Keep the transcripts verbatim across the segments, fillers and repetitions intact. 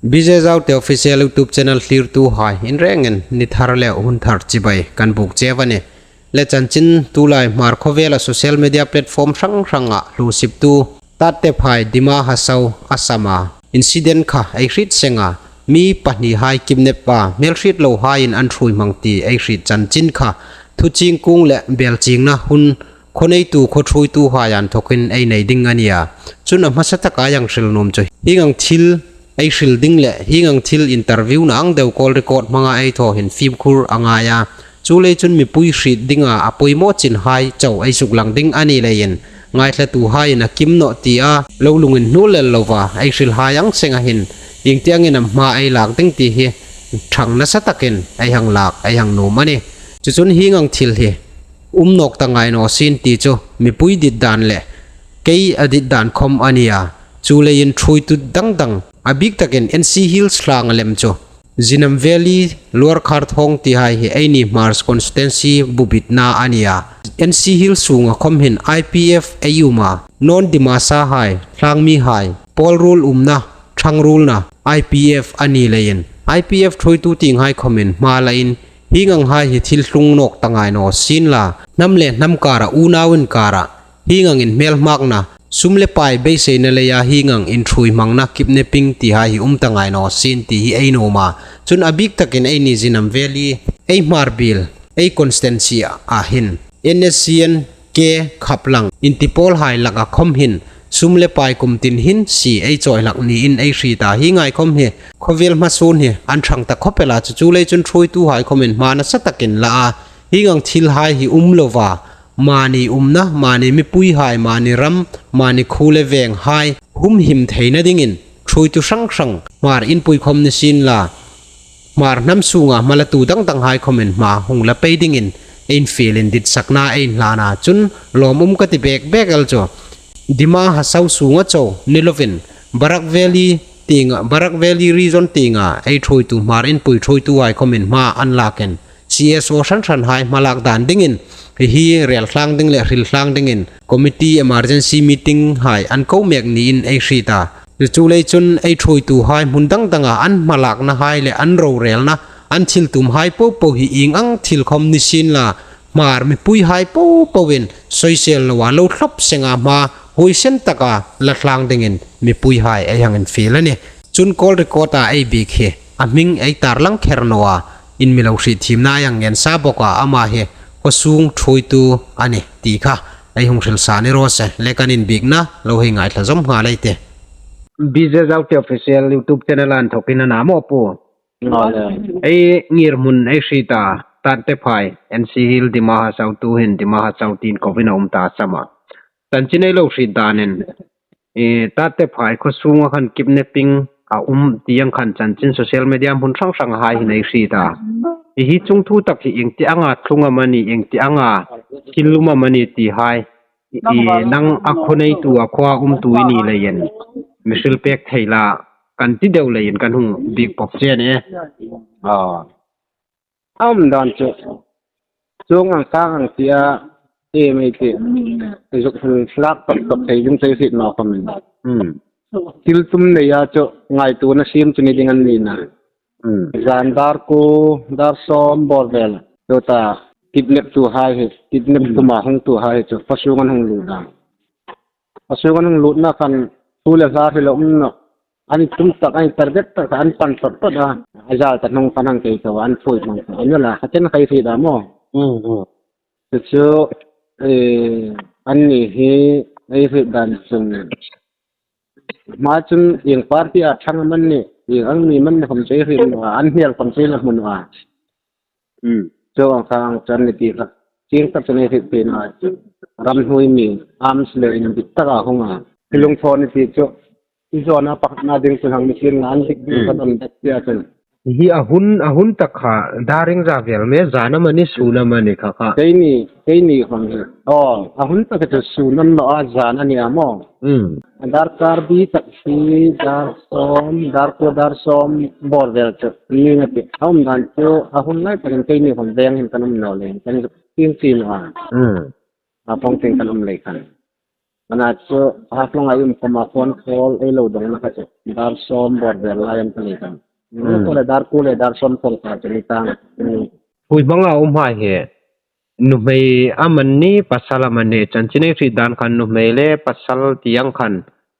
B J Zaute Official YouTube channel thlirtuhai, in rengin ni thar le hun thar chibai kan buk cheu a nih. Le chanchin tulai Hmar khawvela social media platform hrang hranga hluosiptu Tattephai Dima Hasao Assam-a incident kha ei hriet seng a, mi pahnihai kidnap a, hmelhriet lohaiin an ṭhuoi hmang ti ei hriet chanchin kha thuchieng kung le belchiengna hun khaw neitu khaw ṭhuoituhai inthawkin ei nei ding a nih a. Chun a hmasa taka ei hang hril nuom chu hieng ang thil ei hril ding le hieng ang thil interview-na ang deu call record hmanga ei thaw hin fimkhur a ngai a. Chuleiin chun mipui hriet dinga a poimaw chinhai chau ei suklang ding a ni leiin, ngaithlatuhaiin a kim nawh tia lo lunginhnuol lel lova ei hrilhai ang senga hin iengtiangin am hma ei lak ding ti hi ṭhang nasa takin ei hang lak ei hang nuom a nih. Chuchun hieng ang thil hi um nawk ta ngai naw sien ti chu mipui dit dan le kei a dit dan khom a nih a. Chuleiin ṭhuoitu dang dang, a bik takin N C Hills tlanga lem chu Zinam Valley, Lower Kharthong tihai hi eini Hmar constituency bubitna a nih a. N C Hills sunga khom hin I P F ei um a, non Dimasahai, tlangmihai, pawl ruol umna, ṭhang ruolna, I P F a ni leiin, I P F ṭhuoitu tienghai khomin hma lain, hieng anghai hi thil tlung nawk ta ngai naw sien la, hnam le hnam kara, unau inkara hieng angin hmelhmakna, sum le pai beiseina leia hieng angin ṭhuoi hmangna, kidnapping tihai hi um ta ngai naw sien ti hi ei nuom a. Chun a bik takin eini Zinam Valley, ei Hmar biel, ei constituency-a hin N S C N K khaplang inti pawlhai laka khom hin sum le pai kum tin hin sie ei chawi hlak niin ei hriet a. Hienghai khom hi khawvel hmasuon hi an ṭhang ta khawp el a, chu chuleiin chun ṭhuoituhai khomin hma nasa takin la a, hieng ang thilhai hi um lova, mani umna, mani mipuihai, mani ram, mani khuo le venghai humhim theina dingin ṭhuoitu hrang hrang Hmar inpui khom ni sien la, Hmar hnam sunga hmalatu dang danghai khomin hma hung la pei dingin ei infielin ditsakna ei inhlan a. Chun lawm um ka ti bek bek el chu Dima Hasao sunga chau ni lovin Barak Valley tienga, Barak Valley region tienga ei ṭhuoitu, Hmar inpui ṭhuoituhai khomin hma an lakin C S O hran hranhai hma lak dan dingin hi hi rel tlang ding le hril tlang dingin committee emergency meeting-hai an ko mek niin ei hriet a. Chuleiin chun ei ṭhuoituhai hmun dang danga an hma laknahai le an rorelna, an thil tumhai popo hi ieng ang thil khom ni sien la, Hmar mipuihai popoin soisel loa lo thlop senga hma huoisen taka la tlang dingin mipuihai ei hang infiel a nih. Chun call record-a ei bik hi a hming ei tarlang kher naw a, in mi lo hriet thiemna ei hang ngen sa bawk a, ama hi khawsung ṭhuoitu a nih ti kha ei hung hril sa ni raw se, le kan inbikna lo hei ngaithla zawm nghal ei tih. B J Zaute Official YouTube channel-a inthawkin a na maw, Pu? Ei ngirhmun ei hriet a, Tattephai, N C Hills, Dima Hasao, tuhin Dima Hasao tiin koin a um ta Assam-a. Chanchin ei lo hriet danin, e, Tattephai khawsunga khan kidnapping a um ti ang khan chanchin social media hmun hrang hrangahai hin ei hriet a. Hi hi chungthu tak hi ieng ti anga tlung am a ni, ieng ti anga thil um am a ni tihai, i, nang a khaw neitu, a khaw umtu i ni leiin mi hril pek thei la, kan ti deu leiin kan hung biek bawk che a nih. A, a um dan chu chuong ang sang ang tia, e, mi ti zuk hung hlak tak tak thei ding chu ei hriet naw khom a nih. Thil tum neia chu ngaituona siem chu ni ding a ni naw. Zan dar kuo, dar sawm bawr vel chu ta kidnaptuhai hi, kidnap tuma hungtuhai hi chu khawsung an hung lut a. Khawsung an hung lutna khan thu le hla hril a um nawh. An tum tak, an target tak, an pan tawt tawt a. A zal ta hnung khan hang kei tawh, an phui hmang tawh. An la, a chen khai hriet a maw. Chu chu, e, anni hi ei hriet dan chun, hma chun ieng party-a ṭhang am a ni, ieng ang mi am a ni khom chu ei hriet naw a, an hnial khom chu ei la hmu naw a. Chuong ang khan chun ni ti kha, chieng tak chun ei hriet pei naw a. Ramhnuoi mi, arms le indik taka hung a, thil hung thaw ni ti chu, i zawna pakhatna ding chu hang ni sien la, an dik ding khan an dik tia chun. Hi a hun, a hun tak kha dar ieng za vel am a, zan am a ni, sun am a ni kha kha? Keini, keini khom hi. Aw, a hun tak chu sun a ni naw a, zan a ni a maw. A darkar bik tak hi dar sawm, dar kuo, dar sawm bawr vel chu ni a tih. A um dan chu a hun lai takin keini khom veng hin kan um naw leiin kan zuk tieng ti naw a. A pawng tieng kan um lei khan. Ana chu Haflong a um khawma phone call ei lo dawngna kha chu dar sawm bawr vel lai an ka nei kan. Hmm. Ko le dar kuo le dar sawm kawng kha chu ni tang. Hmm. Hui hmanga um hai hi. Nuhmei am an ni, pasal am an ni, chanchin ei hriet dan khan nuhmei le pasal ti ang khan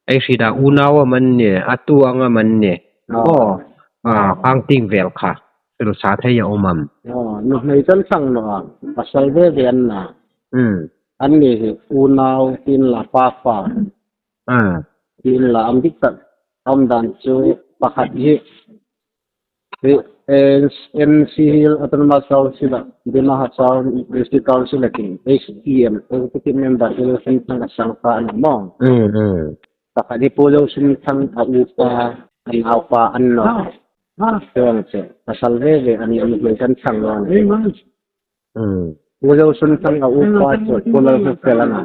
ei hriet a, unau am an ni, a tu ang am an ni. Oh. Oh, a, khang tieng vel kha hril sa thei a um am? Oh, nuhmei chan chang naw a, pasal ve ve an na. Hmm. An ni hi unau tin la pa fa. Ah. Tin la am dik tak am dan chu pakhat hi. Hi, eh, N C Hills Autonomous Council a, Dima Hasao District Council a kin, H T M, Executive Member, Hills Sumthang a sangpa an maw. Hmm, hmm. Pakhat hi Pu Zosunthang a upa, an naupa an naw. Ah. Chuong chu, pasal ve ve an ni, an ni kan chang naw. Hmm. Pu Zosunthang a upa chu Pu Lalhmufel a na.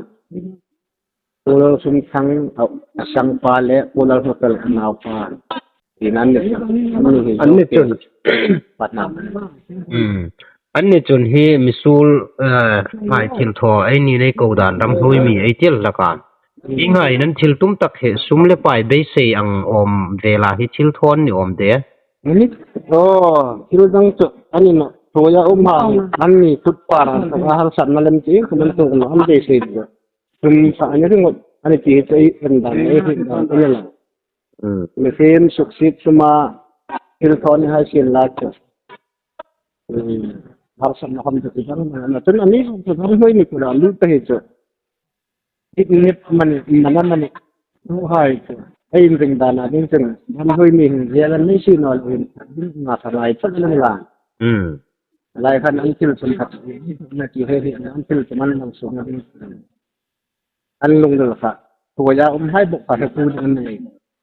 Pu Zosunthang a, a sangpa le Pu Lalhmufel a naupa. Ti an ni, an ni hi an ni chun. Patna. Hmm. An ni chun hi misuol, eh, hai thil thaw, ei ni nei ko dan ram hlui mi ei ti hlak a. Hmm. Ieng ang an thil tum tak hi sum le pai beisei ang awm vela hi thil thaw an ni awm de. Ani, oh, thil dang chu, ani na, thuoia um ha, an ni thut par, a harsatna lem ti, kuman tu na, an beisei chu. Sum sa ani ring, ani ti chu ei en dan, ei hriet dan, ani la. Hmm. Mi sim suk sit suma, thil thaw ni hai sien la chu. Hmm. Harsatna khom chu ti dang, na, chun ani, chu dang hlui ni kula, lu ta hi chu. Kidnap mani, mana mani. Tuhai chu. Ei inring dan a ding chun. Ram hlui mi hin zel an nei si naw lo hin. Nga sa lai chak lo la. Hmm. Lai khan an thil chun khat. Na ti he he an thil chun an lang sung a ding. An lungril kha. Thuoia um hai bok kha he tu ding an nei.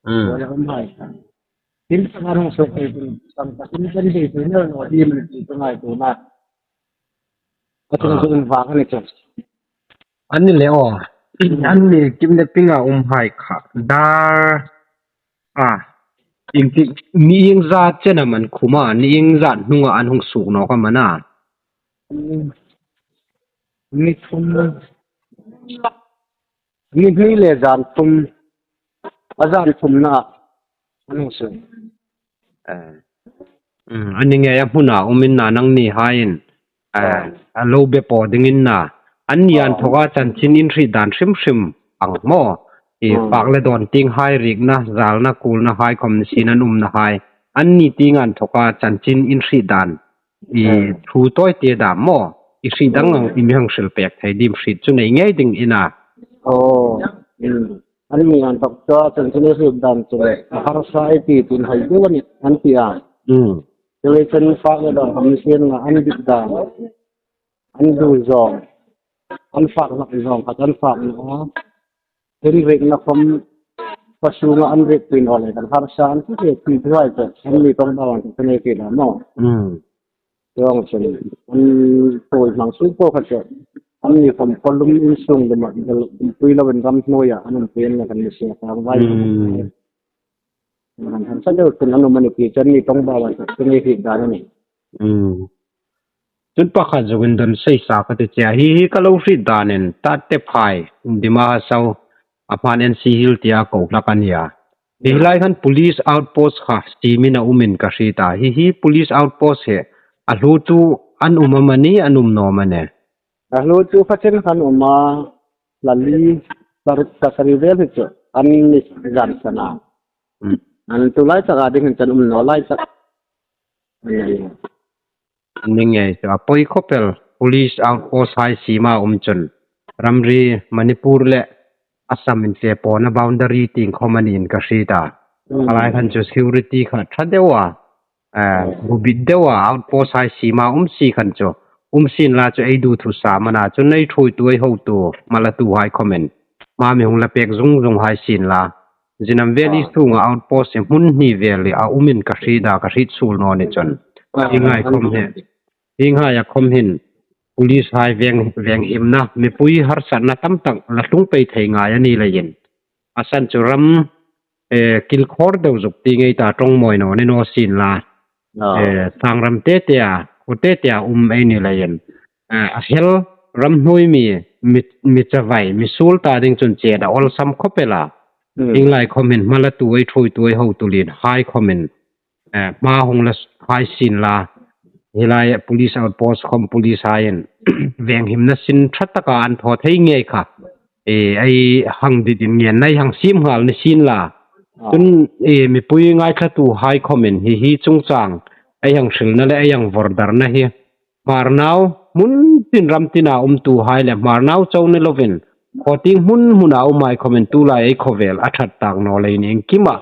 Hmm. Thuoia um hai. Tin sa rong sok he tu. Sang ka tin kan he tu na lo di man ti tu ngai tu na. A chung chu in vak a ni chu. An ni le aw. An ni kidnapping a um hai kha. Dar. A. Iengtik, ni iengzat chen am an khum a, ni iengzat hnunga an hung suok nawk am a na? Ni thum. Ni hni le zan thum. A zan thumna. An hung suok. Eh. Mm, a ni ngei a hmuna um in na nangni haiin, eh, a lo be po ding in na. An ni an thoka chanchin in hriet dan hrim hrim ang maw. I fak le dawn tieng hai, rikna, zalna, kulna hai, khom ni sin an umna hai. An ni tieng an thoka chanchin in hriet dan. I thu tawi te dam maw. I hriet dang ang i mi hang hril pek thei dim hriet chu nei ngei ding in a. Oh. Mm. An ni an thok chu, chanchin hriet dan chu le, a harsa ei ti tin hai deu a ni, an ti a. Mm. Chu le chen fak le dawn khom ni sin na an dik dan. An du zawng. An fak lak zawng khat an fak na. Tin rikna khom pasunga an rik pin aw le kan harsa an ti ti thu hai chu. An ni tong ba wan chu nei ti la maw. Mm. Chuong chun, an tui hmang sung po kha chu, an ni khom kolum in sung dum a, dum pui lo in ram hnuoia, an um pui in la kan ni sia tang vai. Hmm. An han sa deu chun an um a ni ti chu an ni tong ba wan chu, chu ni hi dan a ni. Hmm. Chun pakhat zoin don sei sa ka ti che a, hi hi ka lo hriet dan in, Tate Phai, Dima Hasao, a hman N C Hills tia ko hlak a nia. Hi lai khan police outpost kha siemin a umin ka hriet a. Hi hi police outpost hi a hlu chu an um am a ni, an um naw am a ni? A hlu chu kha chen khan um a, lali, tar-, pasari vel hi chu an ni zan sana. Hmm. An tu lai taka ding hin chan um naw lai tak. Ni ngei chu a poi khop el, police outpost hai siema um chun. Ramri Manipur le Assam infe pawna boundary tieng khom a niin ka hriet a. Mm. A lai khan chu security kha ṭha deu a, eh, bubit deu a, outpost hai siema um si khan chu. Um sin la chu ei du thu sa am a na chu, ei ṭhuoitu ei hotu, malatu hai khomin. Hma mi hung la pek zung zung hai sin la. Zinam vel i sunga outpost hi hmun hni vel a umin ka hriet a, ka hriet suol naw ni chun. Hi ngai khom hi. Hi ngai a khom hin. Police hai veng, veng himna, mipui harsatna tam tak la tlung pei thei ngai a ni leiin. A san chu ram, eh, kilkhawr deu zuk ti ngei ta ṭawng mawi naw ni naw sin la. Eh, sang ram te te a, khaw te te a um ei ni leiin. Eh, a hel ram hnuoi mi, mi, mi chavai, mi suol ta ding chun chet a awlsam khawp el a. Hmm. Hieng lai khawm hin hma latu ei ṭhuoitu ei hotu lien hai khawmin, eh, hma hung la hai sien la. Hi lai police outpost khawm police haiin venghimna sin ṭha taka an thaw thei ngei kha. Eh, ei hang dit innghenna ei hang siem nghal ni sien la. Ah. Chun, eh, mipui ngaithlatuhai khawmin hi hi chungchang ei hang hrilna le ei hang vordarna hi Hmar nau hmun tin ram tina umtuhai le Hmar nau chau ni lovin, khawtieng hmun hmuna umhai khawmin tulai ei khawvel a ṭhat tak naw lei ni engkima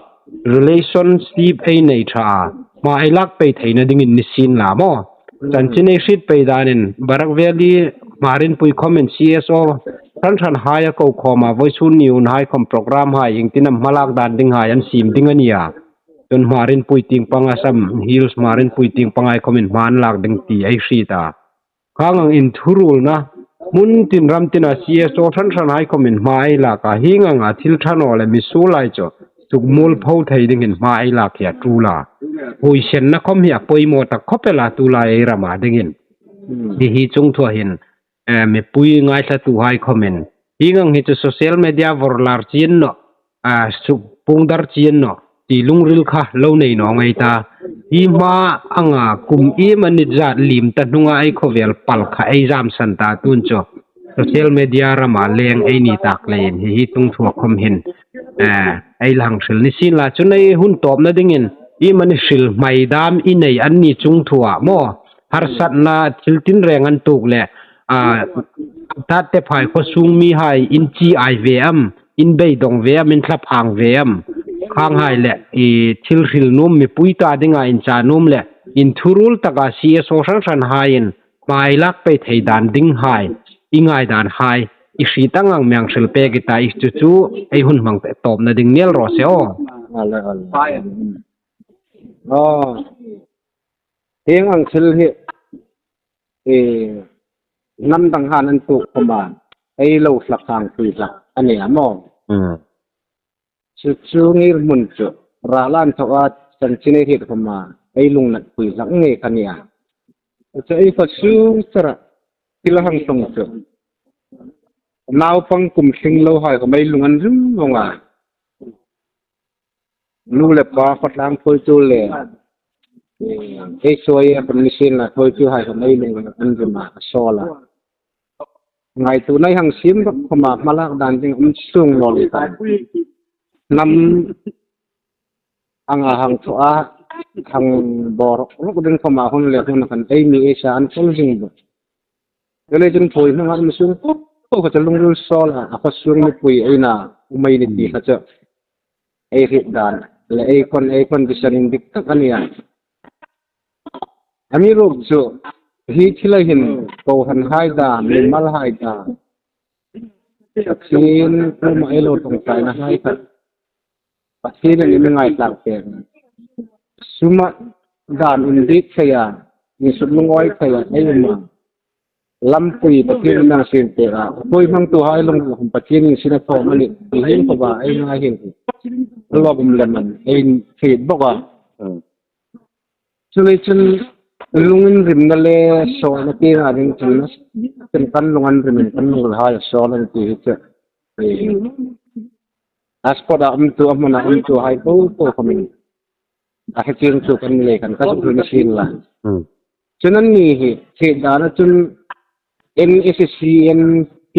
relationship ei nei ṭha a, hma ei lak pei theina dingin ni sien la maw. Chanchin ei hriet pei danin Barak Valley Hmar Inpui khawmin C S O hran hranhai a ko khawma, vawisun ni hunhai khawm programhai iengtin am hma lak dan dinghai an siem ding a nih a. Chun Hmar Inpui tieng pang, Assam Hills Hmar Inpui tieng panghai khawmin hma an lak ding ti ei hriet a. Khang ang inthuruolna, hmun tin ram tina C S O hran hranhai khawmin hma ei lak a, hieng anga thil ṭha naw le mi suol lai chu sukmualpho thei dingin hma ei lak hi a ṭul a. Huoisenna khawm hi a poimaw tak khawp el a tulai ei rama dingin. Hmm. Hi hi chungthua hin, eh, mipui ngaithlatuhai khawmin, hieng ang hi chu social media vorlar chien naw, a, suk pungdar chien naw ti lungril kha lo nei naw ngei ta. Hi hma anga kum iemani zat liem ta hnunga ei khawvel pal kha ei zamsan ta tun chu social media rama leng ei ni tak leiin hi hi chungthua khawm hin, eh, ei la hang hril ni sien la. Chun ei hun tawpna dingin iemani hril hmai dam i nei an ni chungthua maw, harsatna thil tinreng an tuok le, a, Tate Phai khaw sung mihai in chi ai ve am, in beidong ve am, in thlaphang ve am. Khanghai le, i thil hril nuom mipui ta dinga incha nuom le, inthuruol taka C S O hran hranhaiin hma ei lak pei thei dan dinghai, i ngaidanhai, i hriet ang ang mi hang hril pek i ta, i chu chu ei hun hmang tawpna ding ni el raw se aw. Ale, ale. Aw. Hieng ang thil hi, eh, hnam danghaiin an tuok khawma, ei lo hlak hang pui hlak a nih a maw. Hmm. Chu chu ngirhmun chu, ral an thaw a, chanchin ei hriet khawma, ei lungnat pui hlak ngei kha a nih a. Chu ei khaw sung chara, thil a hang tlung chu, naupang kum tling lohai khawm ei lung an rim vong a. Nu le pa khawtlang thawitu le, eh, ei sawi a khawm ni sien la, thawituhai khawm ei lung an rim a, a sawl a. Ngaituona ei hang siem rak khawma hma lak dan ding um sung naw lei ta. Hnam anga hang thaw a, hang bawr ruk ding khawma hun le hun khan ei mi ei sa an kawl zing bawk. Chuleiin chun thawi hmanga um sung po po kha chu lungril sawl a, a khaw sung mipui ei na um ei ni ti kha chu ei hriet dan le ei kon, ei kon disan indik tak a nih a. Amiruokchu hi thila hin kohranhai dan, mimalhai dan, Pathien kuoma ei lo ṭawngṭainahai kha Pathienin a mi ngaithlak pek. Suma dan indik theia, insuk lungawi theia ei um a. Lampui Pathienin a mi siem pek a. Pawi hmangtuhai lungrila khawm Pathienin sin a thaw a nih. Ti hi khawma ei ngai hin. Lawm lem an ei hriet bawk a. Hmm. Chuleiin chun lunginrimna le sawlna tienga ding chun, chun kan lung an rimin kan lungril hai a sawl a nih ti hi chu. A spot a umtu, a hmuna umtuhai po po khawmin a hre chieng chu kan ni lei khan ka zuk hril sien la. Hmm. Chun anni hi, hriet dana chun N S C N K,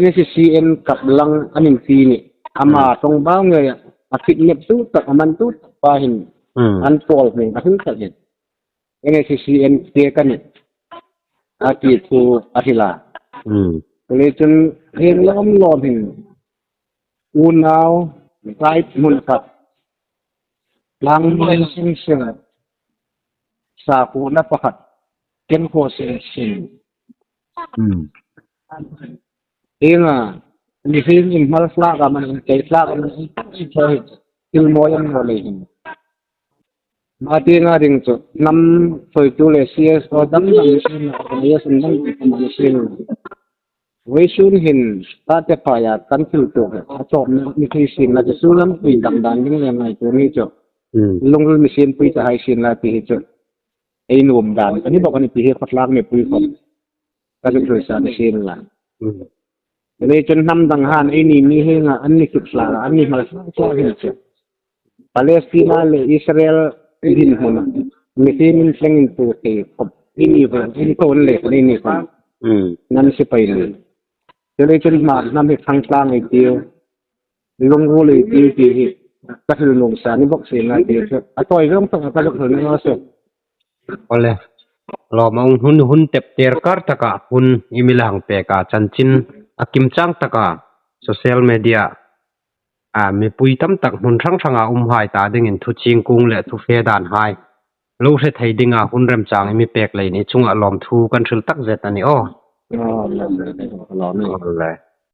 N S C N kap lang an inti ni. Ama, hmm, ṭawngbau ngeia a kidnap tu tak, a man tu tak pa hin, hmm, an pawl hming a hril tak hin. N S C N K ka nih a ti thu a hril a. Hmm. Chuleiin chun hieng lawm lawm hin unau tribe hmun khat, lang hmun sing sing, sakhuona pakhat, ken khaw sing sing. Hmm. Hienga, mihring inhmal hlak a manin, kei hlak a manin, thil mawi an lo lei hin. Mati nga ding chu, hnam thawitu le C S O dang dang ni sien, organization dang dang ni sien. Vawisun hin, Tate Phaia kan thil tuok, a tawpna ni thei sien la, chu sulam pui dang dan ding le ngaituo ni chu. Hmm. Lungril mi sien pui ta hai sien la ti hi chu. Ei nuom dan, a ni bawk a nih ti hi khawtlak mipui khawm ka zuk hril sa ni sien la. Chuleiin chun hnam dang han eini mi hienga an ni suk hlak a, an ni hmal hlak hlak hin chu Palestina le Israel dinhmuna mihriemhai tlengin tu thei khop eini hung, eini ko le eini ko. Nan sipai ni. Chuleiin chun Hmar hnam hi khang tlang ei tiu, lungril ei tiu ti hi ka hril nuom sa ni bok si na ti chu. A tawi zawng tak ka hril nuom sa. Awle. Lawm a, hun, hun tep ter kar taka hun i mi la hang pek a, chanchin a kimchang taka social media a mipui tam tak hmun hrang hranga umhai ta dingin thu chingkung le thu fe dan hai lo hre thei dinga hun remchang i mi pek lei ni chunga lawmthu kan hril tak zet a ni aw. Aw, lawm, lawm, lawm. Awle.